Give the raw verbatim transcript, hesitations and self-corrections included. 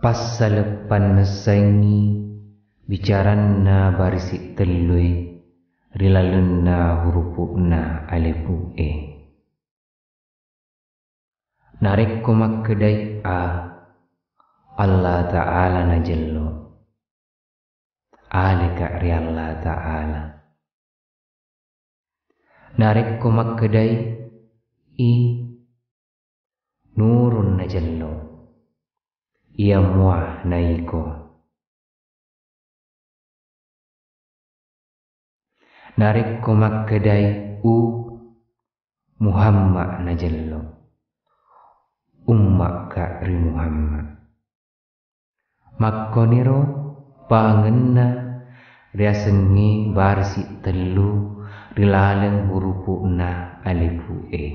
Passaleng pannessaengngi bicaranna barisi tellue ri lalenna hurupu'na alefu'e. Narekko makkedai A, Allah Ta'ala najello, aleka ri Allah Ta'ala. Narekko makkedai I, nurun najello, iya mua naiko. Narekko makkedai U, Muhammad najello, umma'ka ri Muhammad. Makkoniro pangenna riasengnge barisi tellu ri laleng hurupu'na alefu'e.